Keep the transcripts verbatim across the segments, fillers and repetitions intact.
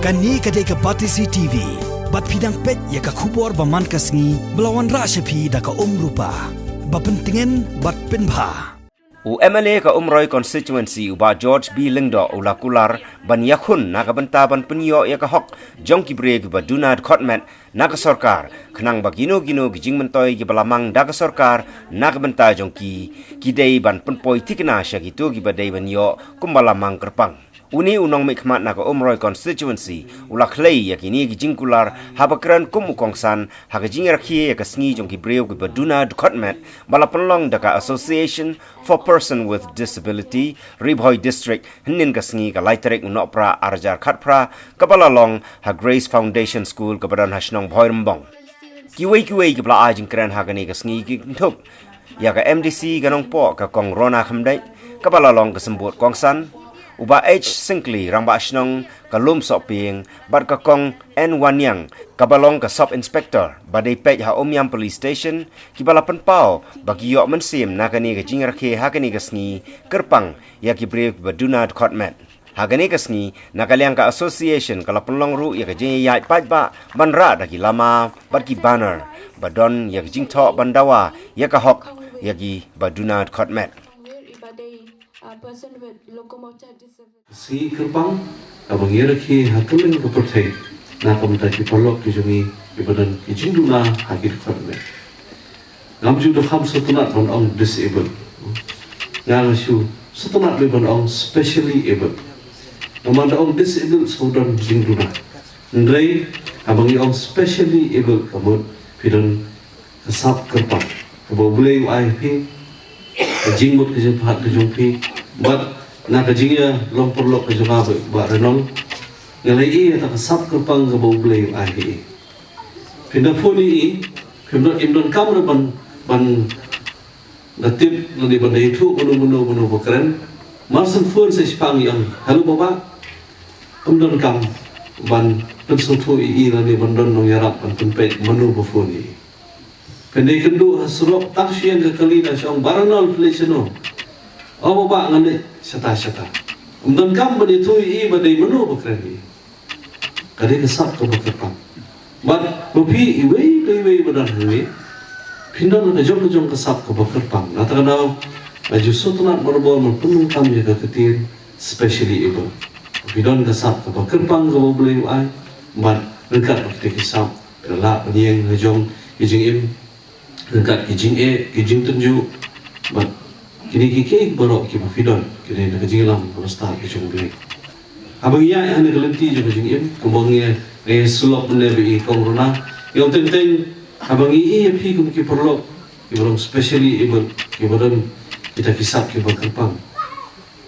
Kane ka dei ka Batesi T V. Bad phi dang peit ïa ka khubor ba man ka sngi ba la wanrah sha phi da ka Umrupa. Ba pyntngen bad pynbha. U M L A ka Umroi Constituency u Bah George B Lyngdoh u la kular ban ïakhun na ka bynta ban pynïoh ïa ka hok jong ki briew kiba duna dkhot met na ka sorkar, khnang ba kino kino ki jingmyntoi kiba la mang da ka sorkar na ka bynta jong ki, ki dei ban pynpoi thikna sha kito kiba dei ban ïoh kumba la mang kyrpang. Une u nongmihkhmat na ka Umroi Constituency u la khlei ïa kine ki jingkular haba kren kum u kongsan ha ka jingrakhe ïa ka sngi jong ki briew kiba duna dkhot met ba la pynlong da ka Association for Person with Disability, Ri Bhoi District, hynnin ka sngi ka lai tarik u Nohprah arhajar khatphra, kaba la long ha Grace Foundation School kaba don ha shnong Bhoirymbong. Kiwei kiwei kiba la ai jingkren ha kane ka sngi ki kynthup ïa ka M D C ka Nongpoh ka Kong Rona Khymdeit, kaba la long ka symbud kongsan, u Bah H Syngkli, Rangbah Shnong ka Lumsohpieng, bad ka Kong N Wanniang, kaba long ka Sub Inspector ba dei peit ha Umiam Police Station, kiba la pynpaw ba ki ïoh mynsiem na kane ka jingrakhe ha kane ka sngi kyrpang ïa ki briew kiba duna dkhot met. Ha kane ka sngi, na ka liang ka association ka la pynlong ruh ïa ka jingïaid paidbah ban rah da ki lama bad ki banner ba don ïa ka jingthoh ban dawa ïa ka hok ïa kiba duna dkhot met. Ka sngi kyrpang kaba ngi rakhe ha kylleng ka pyrthei na ka bynta ki paralok ki jong ngi kiba don ki jingduna ha ki dkhot met. Ngam ju da kham sngewtynnat ban ong disabled. Nga nga shu sngewtynnat ban ong specially abled. Namar da ong disabled shu don jingduna. Hynrei haba ngi ong specially abled ka mut phi don ka sap kyrpang kaba U Blei u ai phi, ka jingmut ka jingpyrkhat ka jong phi, bad na ka jingïalong paralok ka jong nga bad Bah Reynolds, nga la ïohi ïa ka sap kyrpang kaba U Blei u ai phi. Phin da phone ïa i, phim don, im donkam re ban, ban da tip lane ban da ïathuh mano mano mano ba kren. Mar shu phone sa shiphang i ong, "Hello Bah Bah." Im donkam ban pynsngewthuh ïa i lane ban don nongïarap ban pynpeit mano ba phone ïa i. Phin da ïakynduh ha surok, tang shu ïeng ka kali da shu ong, "Bah Reynolds, phi leit shano?" "O Bah Bah, nga leit shata shata." Im donkam ban ïathuh ïa i ba dei mano ba kren ïa i. Ka dei ka sap kaba kyrpang. Bad ma phi iwei pa iwei ba don hangne, phin don la ka jong ka jong ka sap kaba kyrpang. Na kata ka daw, nga ju sngewtynnat barabor ban pyndonkam ïa ka ktien specially abled. Phi don ka sap kaba kyrpang kaba U Blei u ai, bad ryngkat bad kita ki sap, phi la lah ban ïeng ha jong ki jingim ryngkat ki jingeh, ki jingtynjuh, bad kine kiei kiei baroh kiba phi don, kine na ka jingïalam kaba stad ka jong U Blei. Haba ngi ïaid ha kane ka lynti jong ka jingim, kumba ngi ïa, ngi ïa sylloh mynne bad i Kong Rona, ngi ong teng teng, haba ngi ïohi ïa phi kum ki paralok kiba long specially abled, kiba don kita ki sap kiba kyrpang.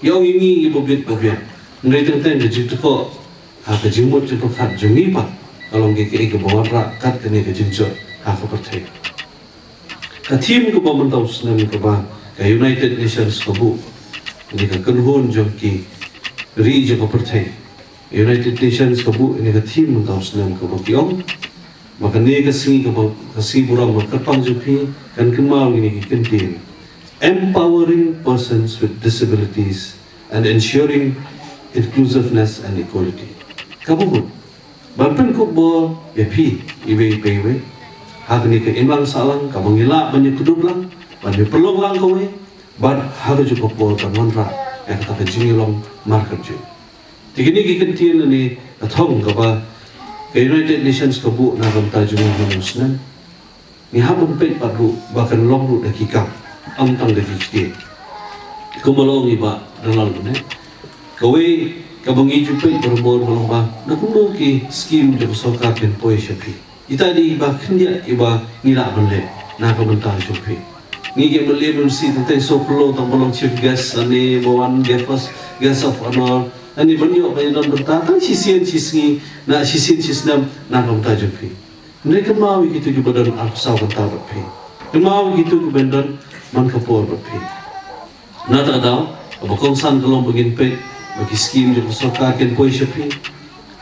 Ïa ong ïa ngi ngi ba bit ba biang. Hynrei teng teng ka jingtyrkhong ha ka jingmut jingpyrkhat jong ngi pat ka long kaei kaei kaba wanrah kat kane ka jingjot ha ka pyrthei. Ka theme kaba mynta u snem kaba ka United Nations ka buh, kane ka kynhun jong ki ri jong ka pyrthei. United Nations ka buh kane ka theme mynta u snem kaba ki ong ba kane ka sngi kaba, ka sngi burom ba kyrpang jong phi kan kynmaw kine ki kyntien: Empowering persons with disabilities and ensuring inclusiveness and equality. Kaba mut ban pynkup bor ïa phi iwei pa iwei ha kane ka imlang sahlang kaba ngi lah ban ïakdup lang, ban ïapynlong lang kawei, bad ha kajuh ka por ban wanrah ïa kata ka jingïalong markatjuh. Te kine ki kyntien lane ka thong kaba ka United Nations ka buh na ka bynta jong ngi ha une u snem, ngi hap ban peit pat ruh ba kan long ruh da ki kam, ym tang da ki ktien. Kumba la ong i Bah Donald mynne, kawei kaba ngi ju peit barabor ka long ba na kumno ki skim jong ka sorkar kin poi sha phi. Ita dei iba khyndiat iba ngi lah ban leh na ka bynta jong phi. Ngi ki M L A M C tang tang shu pynlong tang ba long chief guest lane ba wan guest of, guest of honor lane ban ïoh ban ïadon bynta tang shisien shisngi, na shisien shisnem na ka bynta jong phi. Hynrei kynmaw ïa kito kiba don arphew saw kynta bad phi. Kynmaw ïa kito kiba don man ka por bad phi. Na kata ka daw, kaba kongsan ka long ba ngin peit ba ki skim jong ka sorkar kin poi sha phi.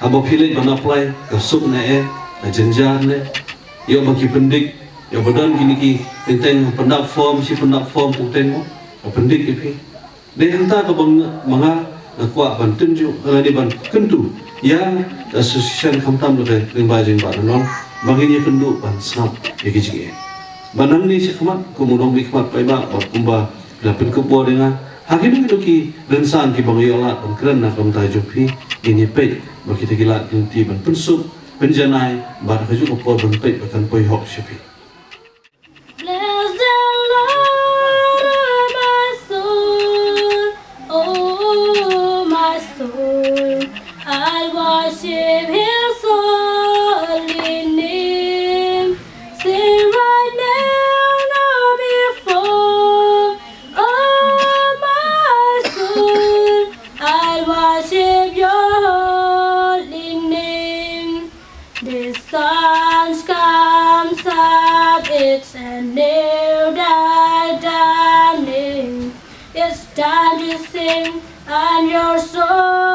Haba phi leit ban apply, ka suk ne em, ka jynjar ne em, ïoh ba ki pyndik, ïoh ba don kine ki teng teng pyndap form, shi pyndap form teng teng mo, ka pyndik ïa phi. Dei hangta kaba nga, ma nga nga kwah ban tynjuh, eh, lane ban kyntu Ïa ka association khamtam da ka lyngba jong i Bah Ranong ba ngin ïakynduh ban sngap ïa ki jingeh. Ba nangne shakhmat kum u nongmihkhmat paidbah bad kumba la pynkup bor ïa nga ha kino kino ki rynsan kiba nga ïoh lad ban kren na ka bynta jong phi, ngin ïa peit ba kita ki lad ki lynti ban pynsuk pynjanai bad ha kajuh ka por ban peit ba kan poi hok sha phi. Bless the Lord, oh my soul, oh my soul, I'll worship his holy name. Sing right now, now before, oh my soul, I'll worship your holy name. The sun comes up, it's a new day dawning. It's time to sing, and your soul